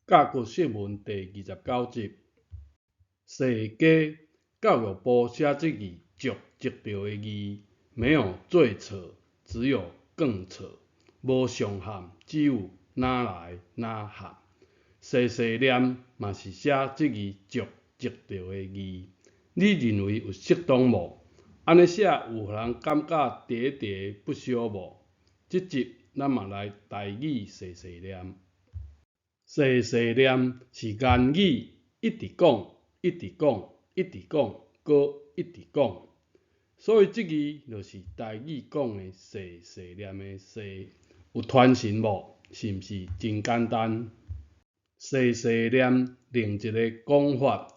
教國釋文第29集，世家教育部寫這字足值著的字，沒有最錯，只有更錯；無上限，只有哪來哪限。細細念嘛是寫這字足值著的字，你認為有適當無？按呢寫有予人感覺喋喋不休無？這集咱嘛來台語細細念。細細念是言語一直講，一直講，一直講，閣一直講，所以這字就是台語講的細細念的細，有傳神無？是毋是真簡單？細細念另一个講法，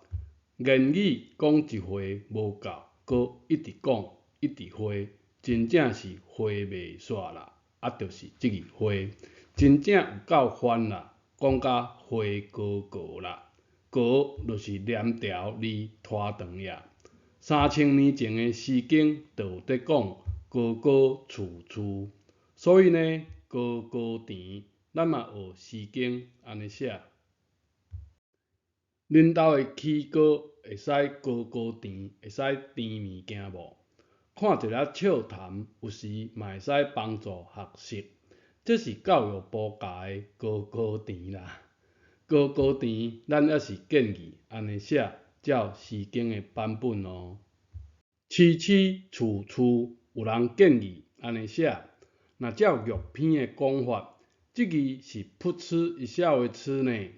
言語講一回無夠，閣一直講，一直話，真正是話袂煞啦，啊，就是這字話，真正有夠煩啦！講甲花高高啦，高就是黏條字拖長呀。3000年前的詩經就有佇講高高處處，所以呢，高高甜，咱嘛學詩經按呢寫。恁兜的起糕會使高高甜，會使甜物件無？看一下笑談，有時嘛會使幫助學習。這是教育部教的高高甜啦，高高甜，咱猶是建議按呢寫，照詩經的版本哦。揤揤處處，有人建議按呢寫，若照玉篇的講法，這字是噗嗤一笑的嗤呢。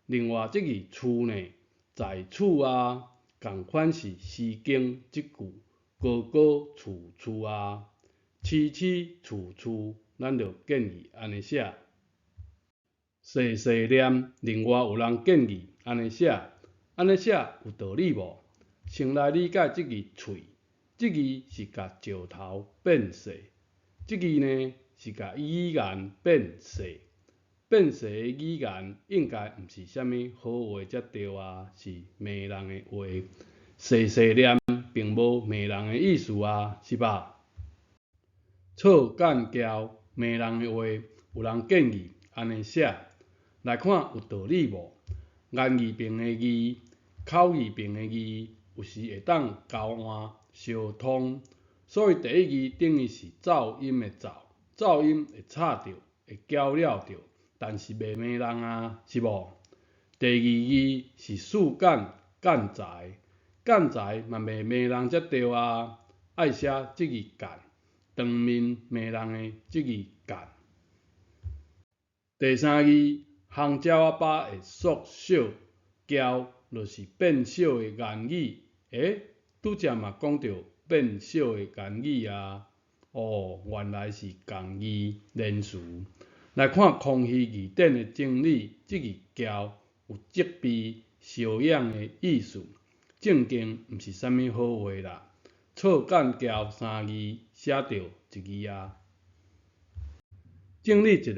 另外這字處呢，在處啊，仝款是詩經這句高高處處啊，揤揤處處。咱就建議按呢寫，細細念。另外有人建議按呢寫，按呢寫有道理無？先來理解這字喙，這字是共石頭變細，這字呢是共語言變細，變細的語言應該毋是啥物好話才對啊，是罵人的話。細細念並無罵人的意思啊，是吧？錯幹譙。罵人的話，有人建議按呢寫，來看有道理無？言字旁的字，口字旁的字，有時會當交換相通，所以第一字等於是噪音的噪，噪音會吵著，會攪擾著，但是袂罵人啊，是無？第二字是樹幹幹材，幹材嘛袂罵人才對啊，愛寫這字幹。當面罵人的這字幹。第三字，烘鳥仔飽會縮小，嬌就是變小的言語。欸，拄才嘛講著變小的言語啊。哦，原來是仝字連詞。來看康熙字典的整理，這字嬌有責備、修養的意思。正經毋是啥物好話啦。錯幹譙三字寫著一字啊。整理一下，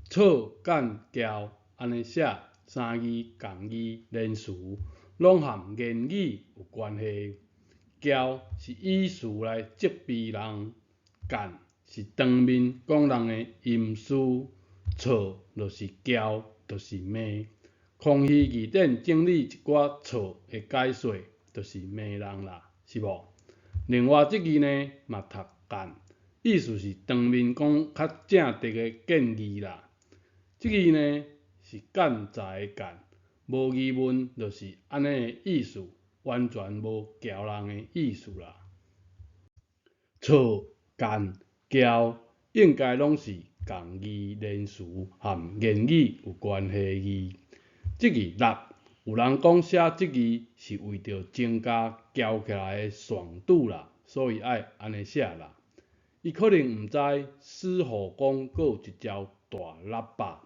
錯幹譙按呢寫，三字仝字連詞，攏和言語有關係。譙是以詞來責備人，幹是當面講人的陰私，錯就是譙，就是罵。康熙字典整理一寡錯的解說，就是罵人啦，是無？另外這字呢，嘛讀幹，意思是當面講較正直的建議啦。這字呢是幹材的幹，無疑問就是按呢的意思，完全無譙人的意思啦。錯、幹、譙應該攏是仝字連詞和言語有關係字。這字六，有人講寫這字是為著增加嚼起來的爽度啦，所以愛按呢寫啦。伊可能毋知獅吼功閣有一招大喇叭，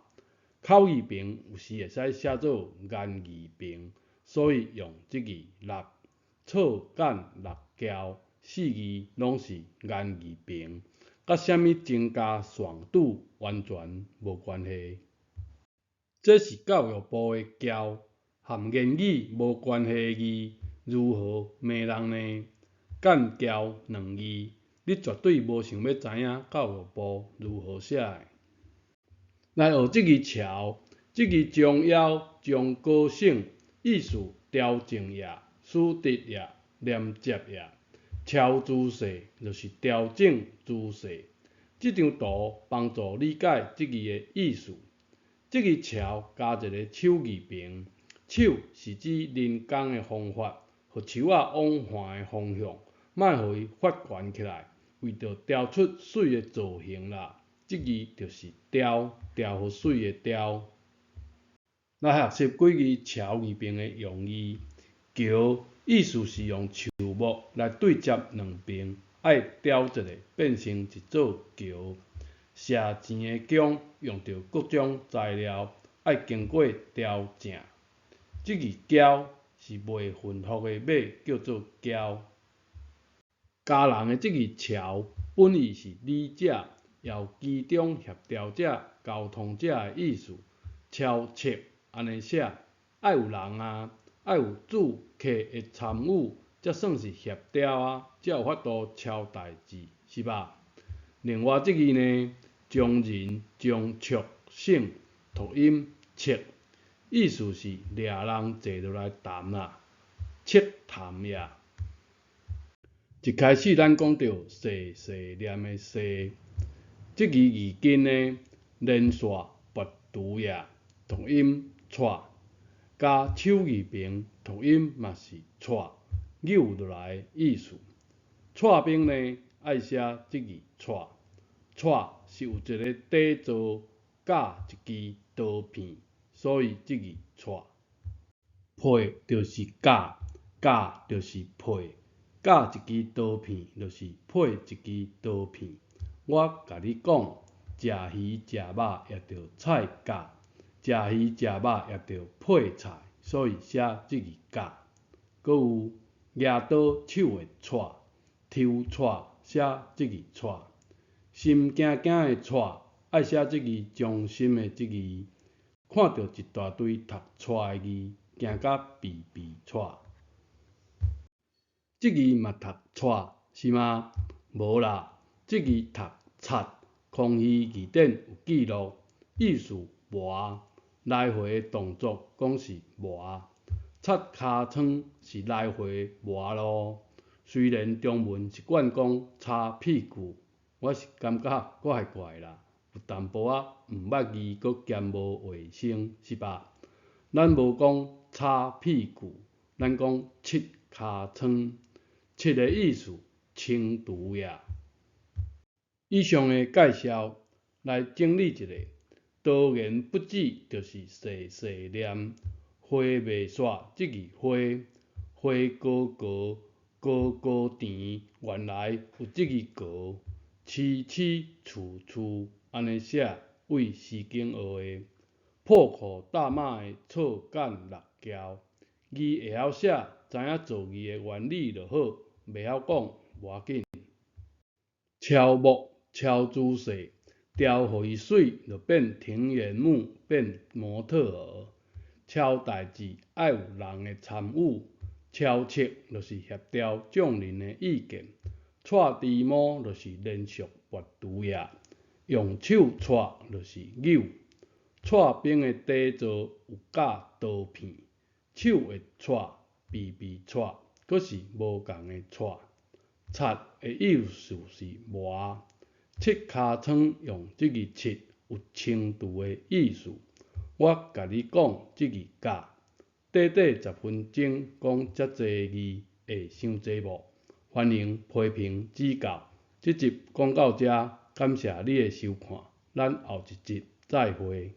口字旁有時會使寫做言字旁，所以用這字六。錯幹六譙四字攏是言字旁，佮啥物增加爽度完全無關係。這是教育部的譙。和言語無關係的字，如何罵人呢？幹譙兩字，你絕對無想欲知影教育部如何寫的。來學這字撨，這字將腰將高省，意思調正也，梳直也，連接也。超姿勢就是調整姿勢。這張圖幫助理解這字的意思。這字撨加一个手字旁，手是指人工的方法，予樹仔往橫的方向，莫予伊發懸起來，為著雕出媠的造型啦。這字就是雕，雕予媠的雕。來學習幾字撨字旁的用字。橋意思是用樹木來對接兩邊，愛雕一下變成一座橋。射箭的弓用著各種材料，愛經過雕正。這字驕是賣糞福的馬，叫做驕。家人的這字撨本意是理者，也有其中協調者、溝通者的意思。撨策按呢寫，愛有人啊，愛有主客的參與，才算是協調啊，才有法度撨代誌，是吧？另外這字呢，將人將促省，讀音切，意思是掠人坐落來談啦，切談呀。一開始咱講著細細念的細，這字字根呢，連線拔除呀，讀音掣，加手字旁，讀音嘛是掣，扭落來的意思。蔡兵呢，愛寫這字掣，掣是有一个底座佮一支刀片，所以這字掣。配就是佮，佮就是配，佮一支刀片就是配一支刀片。我共你講，食魚食肉也著菜佮，食魚食肉也著配菜，所以寫這字佮。閣有舉刀手會掣，抽掣寫這字掣，心驚驚的掣，愛寫這字忠心的這字。看著一大堆讀掣的字，驚甲鼻鼻掣。這字嘛讀掣是嗎？無啦，這字讀擦。康熙字典有記錄，意思磨，來回的動作講是磨。擦尻川是來回磨囉。雖然中文習慣講擦屁股，我是感覺怪怪啦，有淡薄仔毋捌字，閣兼無衛生，是吧？咱無講擦屁股，咱講拭尻川，拭的意思清除呀。以上的介紹來整理一下，多言不止就是細細念，花袂煞這字花，花高高高高甜，原來有這字高，揤揤厝厝按呢寫，對詩經學的。破口大罵的錯干六橋，字會曉寫，知影造字的原理就好，袂曉講無要緊。撨木撨姿勢，雕予伊媠，就變庭園木，變模特兒。撨代誌愛有人的參與，撨策就是協調眾人的意見。掣豬毛就是連續拔除呀，用手掣就是扭。蔡兵的底座有佮刀片，手會掣，鼻鼻掣，閣是無仝的掣。擦的意思是磨，拭尻川用這字拭有清除的意思。我共你講這字佮，短短10分鐘講遮濟字會傷濟無？歡迎批評指教。這集講到遮，感謝你的收看，咱後一集再會。